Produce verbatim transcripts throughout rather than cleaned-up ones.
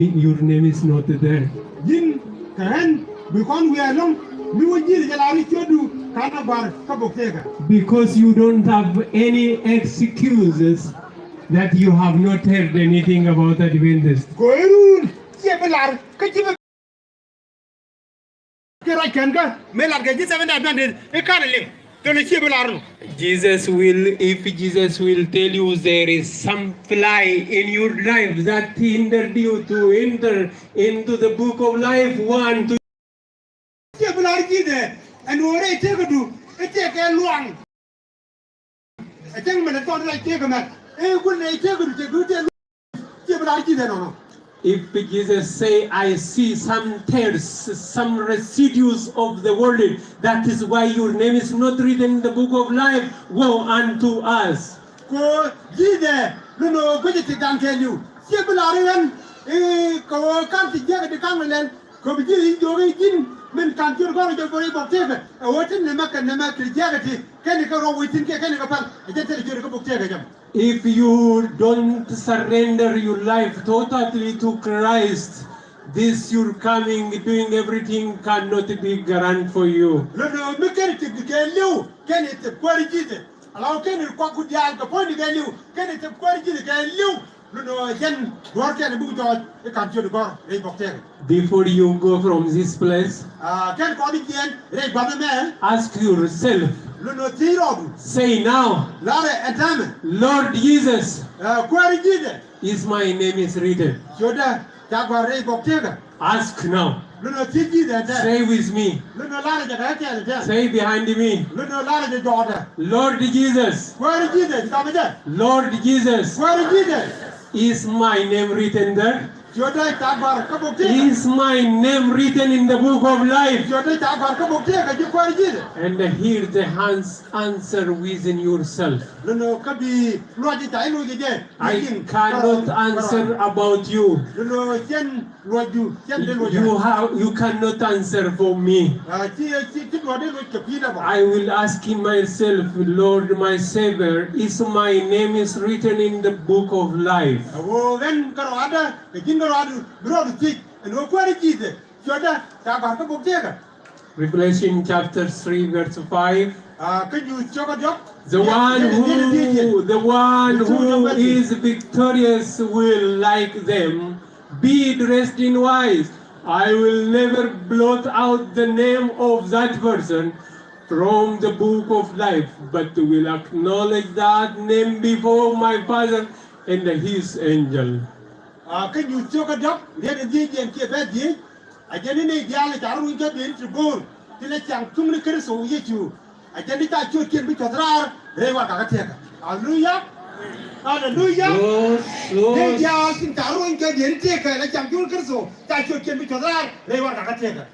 Your name is not there. Ji̱n kɛ ɣän bi kɔn wiaa ɛlɔ̱ŋ mi wä ji̱n jɛ la ri ciötdu ka̱n a gɔ̱a̱r kä bok tëëkä. Because you don't have any excuses that you have not heard anything about Adventist. Kɛ ɣän run ciɛ bi lar kä ci bi Kɛ ruac kɛn kä mëë lat kɛ ji̱ Seventh Day Adventist i̱ ka̱n iliŋ. Thilɛ ciɛ bi lar nɔ. Jesus will, if Jesus will tell you there is some fly in your life that hindered you to enter into the book of life, one, two. Ciɛ bi lar ji̱ dee ɛn ɣöö rɛy tëëkädu i̱ tëëkɛ luaŋ. Ɛ cäŋ mɛn ɛ tɔt rɛy tëëk ɛmɛ ëë guäl rɛy tëëk ɛdu tëëk du tëëk. Ciɛ bi lar ji̱ dee nɔnɔ. If Jesus say, "I see some tares, some residues of the world, that is why your name is not written in the book of life, woe unto us." Kɛ ɣöö ji̱ dee lun ɣöö guic ɛ ti gaŋ kɛɛliw. Ciɛ bi lar i̱ ɣän i̱ kɛ ɣöö ka̱n ti jiäk ɛ ti ka̱n ɛ lɛl. Kɛ bi ji̱ ri̱c jiök i̱ ji̱n min ka̱n ciöt gɔ̱r jɛ bok tëëkä ɛ ɣöö tin nɛmɛ kɛ nɛmɛ kɛ jiäk ɛ ti kɛn i̱ kɛ rɔ̱ wec thi̱n kiɛ kɛn i̱ kɛ päl ɛ jɛn thilɛ ciöt i̱ kä bok tëëkä jɛ. If you don't surrender your life totally to Christ, this your coming, doing everything cannot be guarantee for you. Lon ɣöö mi kɛn i̱ ti kɛɛliw kɛn i̱ ti kuäär ji̱th. Ala ɣöö kɛn i̱ kuak ku diaal kɛ puɔ̱nyni kɛɛliw kɛn i̱ ti kuäär ji̱th kɛɛliw. Lun ɣöö jɛn duɔ̱ɔ̱rkɛn i̱ buk jɔɔc i̱ ka̱n ciöt i̱ gɔ̱r rɛy bok tëëkä. Before you go from this place, ah, kɛn kɔn i̱ jiɛɛn rɛy gua̱th ɛmɛ, ask yourself, lun ɣöö thiec rɔɔdu. Say now, larɛ ɛn täämɛ, "Lord Jesus, ah, Kuäär Ji̱thɛ, is my name is written?" Ciötdä ca gɔ̱r rɛy bok tëëkä. Ask now. Lun ɣöö thiec Ji̱thɛ ɛn täämɛ. Say with me. Lun ɣöö larɛ jɛ kɛ kɛɛl ɛn täämɛ. Say behind me. Lun ɣöö larɛ jɛ jɔɔtdä. "Lord Jesus." Kuäär Ji̱thɛ, ci thamɛ jɛ. "Lord Jesus." Kuäär Ji̱thɛ. "Is my name written there?" Ciötdä ca gɔ̱r kä bok tëëkä. "Is my name written in the book of life?" Ciötdä ca gɔ̱r kä bok tëëkä ji̱ Kuäär Ji̱thɛ. And hear the hands answer within yourself. Lun ɣöö kä bi luɔc i̱ ca i̱ luɔc i̱ jɛ. "I cannot answer about you." Lun ɣöö cɛn luɔcdu, cɛn dee luɔc. "You have, you cannot answer for me." Ah, ci, ci, ci luɔc dee luɔc kɛ kui̱dä bä. "I will ask him myself, Lord, my Savior, is my name is written in the book of life?" A ɣöö ɣän kärɔaadä kɛ ji̱n kärɔaadu bi rɔɔdu thiec ɛn ɣöö Kuäär Ji̱thɛ. Ciötdä ca gɔ̱r kä bok tëëkä. Revelation chapter three, verse five. Ah, kä Nyuuth cio̱kä diɔ̱k. The one who, the one who is victorious will, like them, be dressed in white. I will never blot out the name of that person from the book of life, but will acknowledge that name before my Father and his angel. Ah, kä Nyuuth cio̱kä diɔ̱k, riet in dhieec jiɛn kiɛ bɛ̈th dhieec. A jɛn ni nɛy diaal ca rɔ runy kä ben ti go̱o̱r ti lɛ ciaŋ cuŋ ni Kritho Yecu. A jɛn ni ca ciötkiɛn bi cuɔth raar rɛy warɛgak kä tëëkä. Aleluya. Aleluya. Nɛy diaal tin ca rɔ runy kä ben tëëkä lɛ ciaŋ cuŋ ni Kritho ca ciötkiɛn bi cuɔth raar rɛy warɛgak kä tëëkä.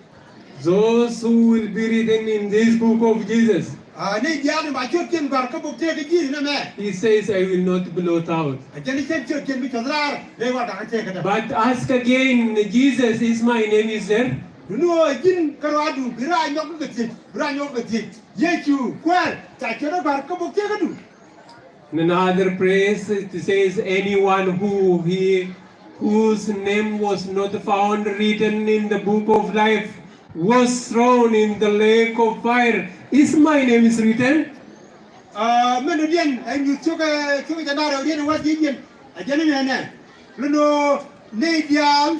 Those who will be written in this book of Jesus. Ah, nɛy diaal ni ba ciötkiɛn gɔ̱a̱r kä bok tëëkä Ji̱thɛ nɛmɛ. He says, "I will not blot out." A jɛn ni cɛn ciötkiɛn bi cuɔth raar rɛy warɛgak kä tëëkä. But ask again, "Jesus, is my name is there?" Duŋni ɣöö ji̱n kärɔaadu bi raar nyɔk kɛ thiec, bi raar nyɔk kɛ thiec. Yecu Kuäär, ca ciötdä gɔ̱a̱r kä bok tëëkädu. In another place, it says, "Anyone who he, whose name was not found written in the book of life was thrown in the lake of fire." Is my name is written? Ah, mɛn ɔ diɛn ɛ Nyuuth cio̱kä, cio̱kä jiɛn da̱ŋ rɛw riet in wäl dhieec jiɛn. A jɛn in ɛnɛ. Lun ɣöö nɛy diaal,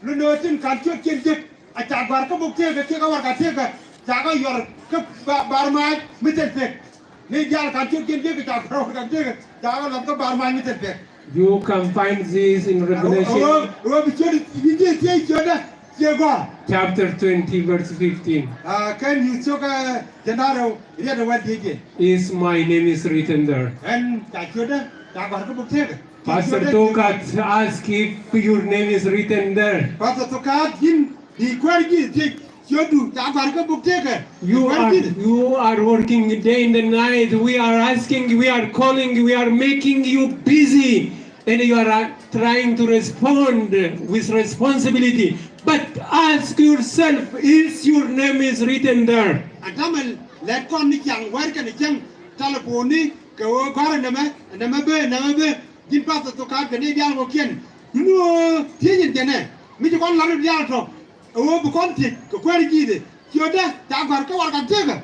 lun ɣöö tin ka̱n ciötkiɛn jek. A ca gɔ̱a̱r kä bok tëëkä kiɛ kä warɛgak tëëkä, ca kɛ yɔr kä ba-, bar maac mi thil pek. Nɛy diaal ka̱n ciötkiɛn jek, ca gɔ̱a̱r warɛgak tëëkä, ca kɛ lath kä bar maac mi thil pek. You can find this in Revelation. Ɣöö, ɣöö bi ciöt, bi ji̱ thiec ciötdä, ciɛ gɔ̱a̱r. Chapter twenty, verse fifteen. Ah, kä Nyuuth cio̱kä jiɛn da̱ŋ rɛw riet in wäl dhieec jiɛn. Is my name is written there? Ɛn ca ciötdä, ca gɔ̱a̱r kä bok tëëkä. Pastor Tokat ask if your name is written there. Pastor Tokat, ji̱n bi Kuäär Ji̱thɛ thiec ciötdu ca gɔ̱a̱r kä bok tëëkä? You are, you are working day and the night. We are asking, we are calling, we are making you busy, and you are, uh, trying to respond with responsibility. But ask yourself, is your name is written there? A täämɛ lɛt kɔn ni ciaŋ wäär kɛnɛ cäŋ tɛlɛpon ni kɛ ɣöö gɔ̱a̱r ɛ nɛmɛ, ɛ nɛmɛ bee, ɛ nɛmɛ bee. Ji̱n Pastor Tokat kɛ nɛy diaal kɔ̱kiɛn, Duŋni ɣöö thiec in jɛnɛ mi ci kɔn la̱t rɔ diaal tɔ̱, ɛ ɣöö bi kɔn thiec kɛ kuäär Ji̱thɛ, ciötdä ca gɔ̱a̱r kä warɛgak tëkä.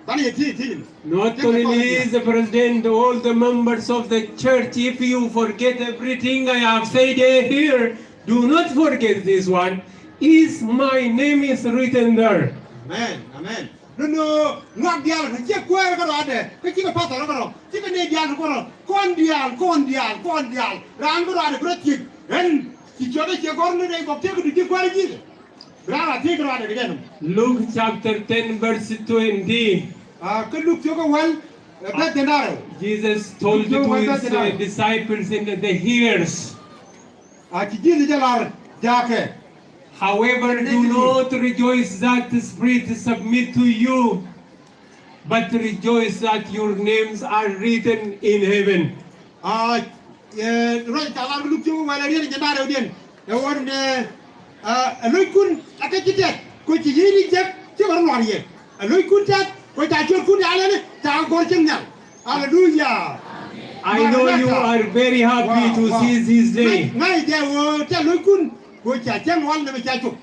Banɛ jɛ thiec thiec in. Not only the president, all the members of the church, if you forget everything I have said here, do not forget this one. Is my name is written there. Amen, amen. Nönnö ŋɔak diaal kä ciɛ kuäär kä rɔadɛ, kä cikɛ pathɔr kä rɔ, cikɛ nɛy diaal kä rɔ, kɔn diaal, kɔn diaal, kɔn diaal. Raan kä rɔadɛ bi rɔ thiec, ɛn ci ciötdä ciɛ gɔ̱r ni rɛy gɔk tëkä, du ji̱ kuäär Ji̱thɛ. Bi raan rɔ thiec kä rɔadɛ kɛ jɛ nɔmɔ. Luke chapter ten verse twenty. Ah, kä Luk cio̱kä wäl, eh, bɛ̈th jiɛn da̱ŋ rɛw. Jesus told to his, uh, disciples and the hearers. A ci Ji̱thɛ jɛ lar jaakɛ. However, do not rejoice that spirits submit to you, but rejoice that your names are written in heaven. A, eh, ruac ca lar Luk cio̱k wäl a riet jiɛn da̱ŋ rɛwdiɛn. Ɛ ɣöö nɛ, a, ɛ lo̱ckun a kä ci tɛth, kɛ ɣöö ci yiëëni jek, ci kɛ rɔ luaar yɛ. Ɛ lo̱ckun tɛth, kɛ ɣöö ca ciötkun diaal ɛn ca gɔ̱r cieŋ nhial. Aleluya. I know you are very happy to see this day. Ŋa̱c jɛ ɣöö tɛth lo̱ckun kɛ ɣöö ca cäŋ wal nɛmɛ ca cop.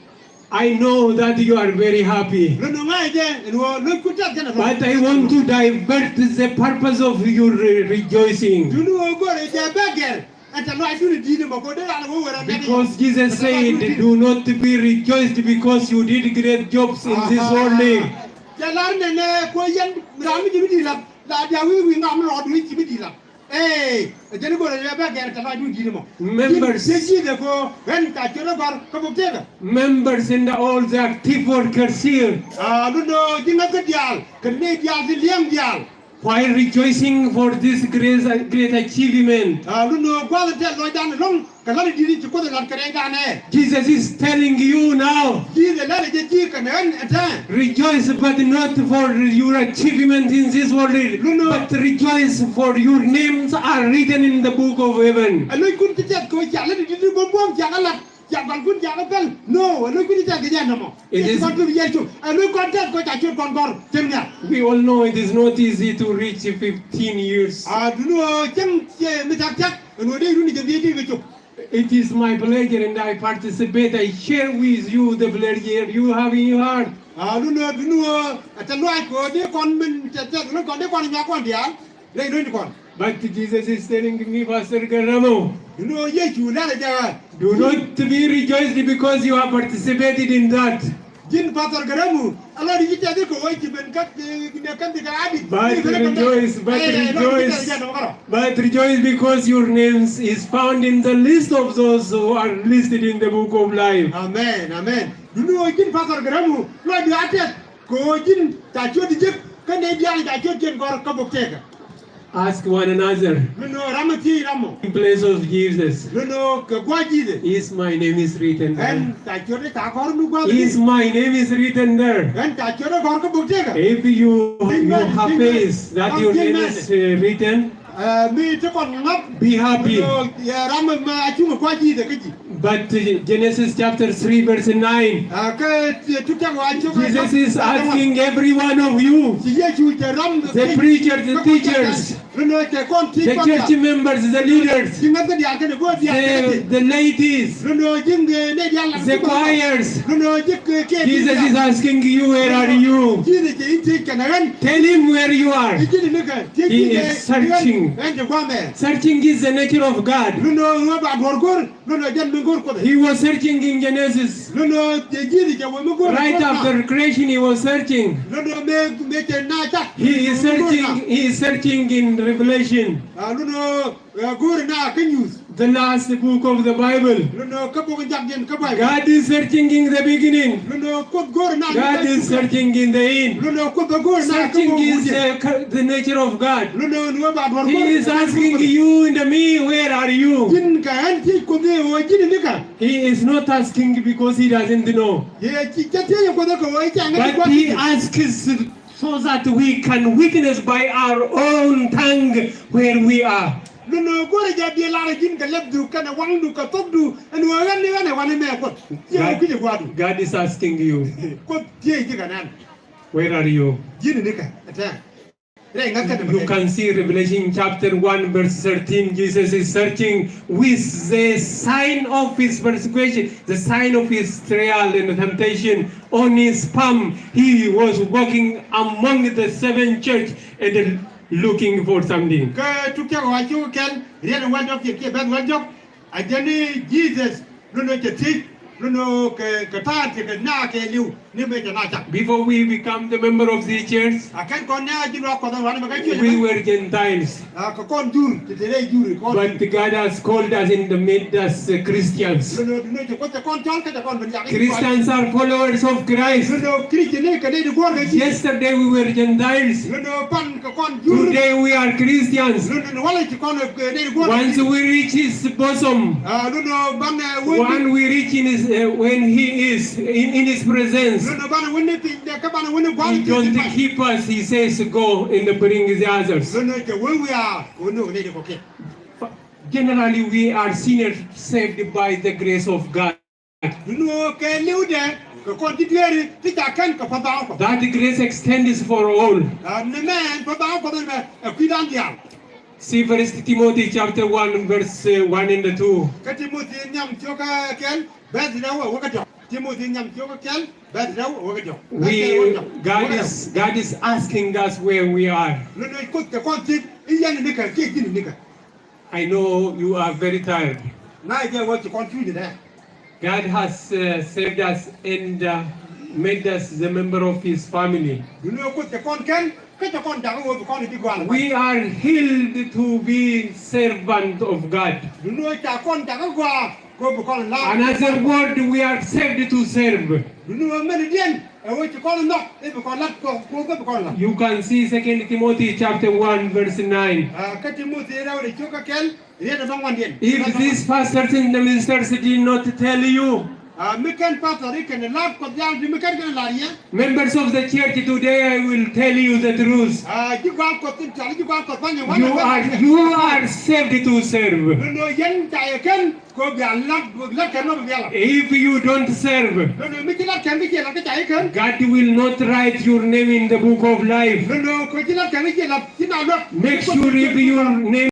I know that you are very happy. Lotdɛ ŋa̱c jɛ ɛn ɣöö lo̱ckun tɛth kɛnɛ lo̱c. But I want to divert the purpose of your re-, rejoicing. Duŋni ɣöö go̱rɛ jɛ bä gɛr. Ɛn tɛ̈th lɔaacdun ɛ di̱i̱t ɛmɔ, kɛ ɣöö dee raan ɛ wä wër ɛ nɛn. Because Jesus said, "Do not be rejoiced because you did great jobs in this world." Cɛ lar nɛnɛ kɛ ɣöö yɛn raan mi ji̱ mi di̱i̱t la̱t, la diaal wi̱i̱ wi̱i̱ ŋa mi rɔɔdu i̱ ci mi di̱i̱t la̱t. Ee, ɛ jɛn i̱ go̱rɛ jɛ bä gɛr ɛ tɛ̈th lɔaacdun ɛ di̱i̱t ɛmɔ. Members. Ji̱, ji̱ Ji̱thɛ kɛ ɣöö ɣän ca ciötdä gɔ̱r kä bok tëkä. Members and all the active workers here. A, lotdɛ ji̱ ŋäthä diaal kɛ nɛy diaal, ji̱ liɛŋ diaal. While rejoicing for this great, great achievement. A, lotdɛ gua̱a̱th in tɛth lɔcdan ɛlɔ̱ŋ kɛ la̱t in di̱t in ci Kuoth ɛ la̱t kɛ rɛydan ɛ. Jesus is telling you now. Ji̱thɛ lälɛ jɛ ji̱ kɛnɛ ɣän ɛn täämɛ. Rejoice, but not for your achievement in this world, but rejoice for your names are written in the book of heaven. Ɛ lo̱ckun ci tɛth kɛ ɣöö ca la̱t in di̱t in buɔ̱m buɔ̱m ca kɛ la̱t. Ca gɔlkun ca kɛ päl. No, ɛ lo̱ckun ci tɛth kɛ jɛ nɔmɔ. It is, kɔn tup Yecu. Ɛ lo̱ckun tɛth kɛ ɣöö ca ciöt kɔn gɔ̱r cieŋ nhial. We all know it is not easy to reach fifteen years. A, duŋni ɣöö cäŋ ciɛ mi thia̱k thia̱k, ɛn ɣöö dee run jiɛn dhieec dee kɛ cop. It is my pleasure and I participate, I share with you the pleasure you have in your heart. A, duŋni ɣöö, duŋni ɣöö ɛ tɛ̈th lɔaac kɛ ɣöö dee kɔn min tɛ̈th tɛ̈th, kɔn dee kɔn nyuak kɔn diaal rɛy lo̱cnikɔn. But Jesus is telling me, Pastor Garamo, duŋni ɣöö Yecu lälɛ jɛ ɣä, do not be rejoiced because you have participated in that. Ji̱n Pastor Garamo, a lot of you tɛth kɛ ɣöö ci ben kä, eh, nɛ kɛn ti kɛ adit. But rejoice, but rejoice, but rejoice because your names is found in the list of those who are listed in the book of life. Amen, amen. Duŋni ɣöö ji̱n Pastor Garamo, lɔcdu a tɛth kɛ ɣöö ji̱n ca ciöt jek kä nɛy diaal ca ciöt ji̱n gɔ̱r kä bok tëkä. Ask one another. Lotdɛ ram ɛ thiec ram mɔ. In place of Jesus. Lotdɛ kɛ gua̱a̱th Ji̱thɛ. Is my name is written there? Ɣän ca ciöt i̱ ca gɔ̱r mi gua̱a̱th Ji̱thɛ? Is my name is written there? Ɣän ca ciöt i̱ gɔ̱r kä bok tëkä? If you, you have faith that your name is, uh, written, Ɛ, mi te kɔn ŋa̱p. Be happy. Ɛ, ram mɛ a cuŋ ɛ kua̱c Ji̱thɛ kä ji̱. But, uh, Genesis chapter three verse nine. Ɛ, kä, ɛ, Tuk Cäŋ wa cio̱k. Jesus is asking every one of you, ci Yecu cɛ ram, the preachers, the teachers, the church members, the leaders, ji̱ ŋäth kä diaal kɛnɛ go̱o̱r diaal kɛnɛ, the ladies, ji̱ nɛy diaal, the choirs. Ji̱ kɛ, kɛ Jesus is asking you, where are you? Ji̱n cɛ in thiec kɛnɛ ɣän. Tell him where you are. Ji̱n nikɛ. He is searching. Searching is the nature of God. Lotdɛ ɣöö ba duɔ̱ɔ̱r go̱r, lotdɛ jɛn mi go̱r Kuoth. He was searching in Genesis. Lotdɛ jɛ ji̱n cɛ wä mi go̱r. Right after creation, he was searching. Lotdɛ mëë, mëë cɛ na cak. He is searching, he is searching in Revelation. A, lotdɛ Ɛ, go̱o̱ri na kä nyuuth. The last book of the Bible. Lotdɛ kä bok in jakdiɛn kä Bible. God is searching in the beginning. Lotdɛ Kuoth go̱o̱ri na kä nyuuth. God is searching in the end. Lotdɛ Kuoth go̱o̱ri na kä bok in jakdiɛn. Searching is, uh, the nature of God. Lotdɛ ni wä ba duɔ̱ɔ̱r go̱o̱ri. He is asking you and me, where are you? Ji̱n kɛ ɣän thiec Kuoth i̱ ɣöö ji̱n nikɛ. He is not asking because he doesn't know. Yɛ ci, cɛ thiec Kuoth kɛ ɣöö i̱ cɛ ŋäc. But he asks so that we can witness by our own tongue where we are. Lotdɛ go̱o̱rɛ jɛ biɛ lar ji̱n kɛ lɛpdu kɛnɛ waŋdu kɛ thokdu ɛn ɣöö ɣän ni ɣän ɛ wanɛ mɛ Kuoth. Ji̱ ɣöö kui̱c ɛ gua̱a̱du. God is asking you. Kuoth thiec ji̱ kɛ nɛn. Where are you? Ji̱n nikɛ ɛ tɛ̈ɛ̈n. Rɛy ŋäth kä nɛmɛ. You can see Revelation chapter one verse thirteen. Jesus is searching with the sign of his persecution, the sign of his trial and temptation on his palm. He was walking among the seven church and looking for something. Kä tuk cäk ɣɔaa cuk kɛl riet wäl diɔk kiɛ bɛ̈th wäl diɔk. A jɛn ni Jesus, nɔnɔ cɛ thiec, nɔnɔ kɛ, kɛ ta̱a̱ ti kɛ naath kɛɛliw ni mëë cɛ naath cak. Before we become the member of the church, a kɛn kɔn nɛy a ji̱ luaak Kuɔth ɛn wanɛ mɛ kä cuëc, we were Gentiles. A kɛ kɔn Jur, ti te rɛy Jur kɔn. But God has called us in the midst as, uh, Christians. Nɔnɔ, nɔnɔ cɛ Kuoth cɛ kɔn cɔl kä cɛ kɔn ben jak. Christians are followers of Christ. Nɔnɔ Christian ni kɛ nɛy ti guɔ̱ɔ̱r kɛ ji̱. Yesterday we were Gentiles. Nɔnɔ pan kɛ kɔn Jur. Today we are Christians. Nɔnɔ, nɔnɔ walɛ ci kɔn, eh, nɛy ti guɔ̱ɔ̱r kɛ ji̱. Once we reach his bosom, a, nɔnɔ banɛ wä, when we reach in his, uh, when he is in, in his presence, nɔnɔ banɛ wä ni piny dɛ kä banɛ wä ni gua̱a̱th, he don't keep us, he says, "Go and bring the others." Nɔnɔ cɛ wee wiaa kɛ wä ni wä nɛy ti kɔ̱kiɛn. Generally, we are sinners saved by the grace of God. Duundɛ ɣöö kɛɛliwdɛ kɛ kɔn ti dueeri ti ca kän kɛ Kuoth Baaŋ Kuɔth. That grace extends for all. A, ni mɛ ɛn Kuoth Baaŋ Kuɔth ɛn mɛ ɛ kui̱dan diaal. See First Timothy chapter one, verse, uh, one and two. Kä Timothi nhiam cio̱kä kɛl bɛ̈th rɛw ɛ wä kä diɔ̱k. Timothi nhiam cio̱kä kɛl bɛ̈th rɛw ɛ wä kä diɔ̱k. We, God is, God is asking us where we are. Nɔnɔ Kuoth cɛ kɔn thiec i̱ yɛn nikɛ kiɛ ji̱n nikɛ. I know you are very tired. Na jɛ wä ci kɔn cuuc ni dɛ. God has, uh, saved us and, uh, made us the member of his family. Duundɛ ɣöö Kuoth cɛ kɔn kän kä cɛ kɔn jakä ɣöö bi kɔn ji̱ gɔaa. We are healed to be servant of God. Duundɛ ɣöö ca kɔn jakä gɔaa kɛ ɣöö bi kɔn la̱t. Another word, we are saved to serve. Duundɛ ɣöö mɛnɛ diɛn ɛ ɣöö ci kɔn nhɔk i̱ bi kɔn la̱t kɛ Kuoth kä bi kɔn la̱t. You can see Second Timothy chapter one verse nine. A, kä Timothi rɛwdɛ cio̱kä kɛl riet ɛ bäŋuandiɛn. If these pastors and ministers did not tell you, a, mi kɛn pastor i̱ kɛn la̱t Kuɔth diaal ti mi kɛn kɛn la̱t yɛ. Members of the church today, I will tell you the truth. A, ji̱ gɔaa Kuɔth tin cɔal ji̱ gɔaa Kuɔth pa̱ny ɛ wä. You are, you are saved to serve. Nɔnɔ yɛn ca yɛ kän kɛ ɣöö bia la̱t, la̱t kɛn nɔ bia la̱t. If you don't serve, nɔnɔ mi ci la̱t kɛn kä ciɛ la̱t kä ca yɛ kän. God will not write your name in the book of life. Nɔnɔ kɛ ɣöö ci la̱t kɛn kä ciɛ la̱t ci na luäk. Make sure if your name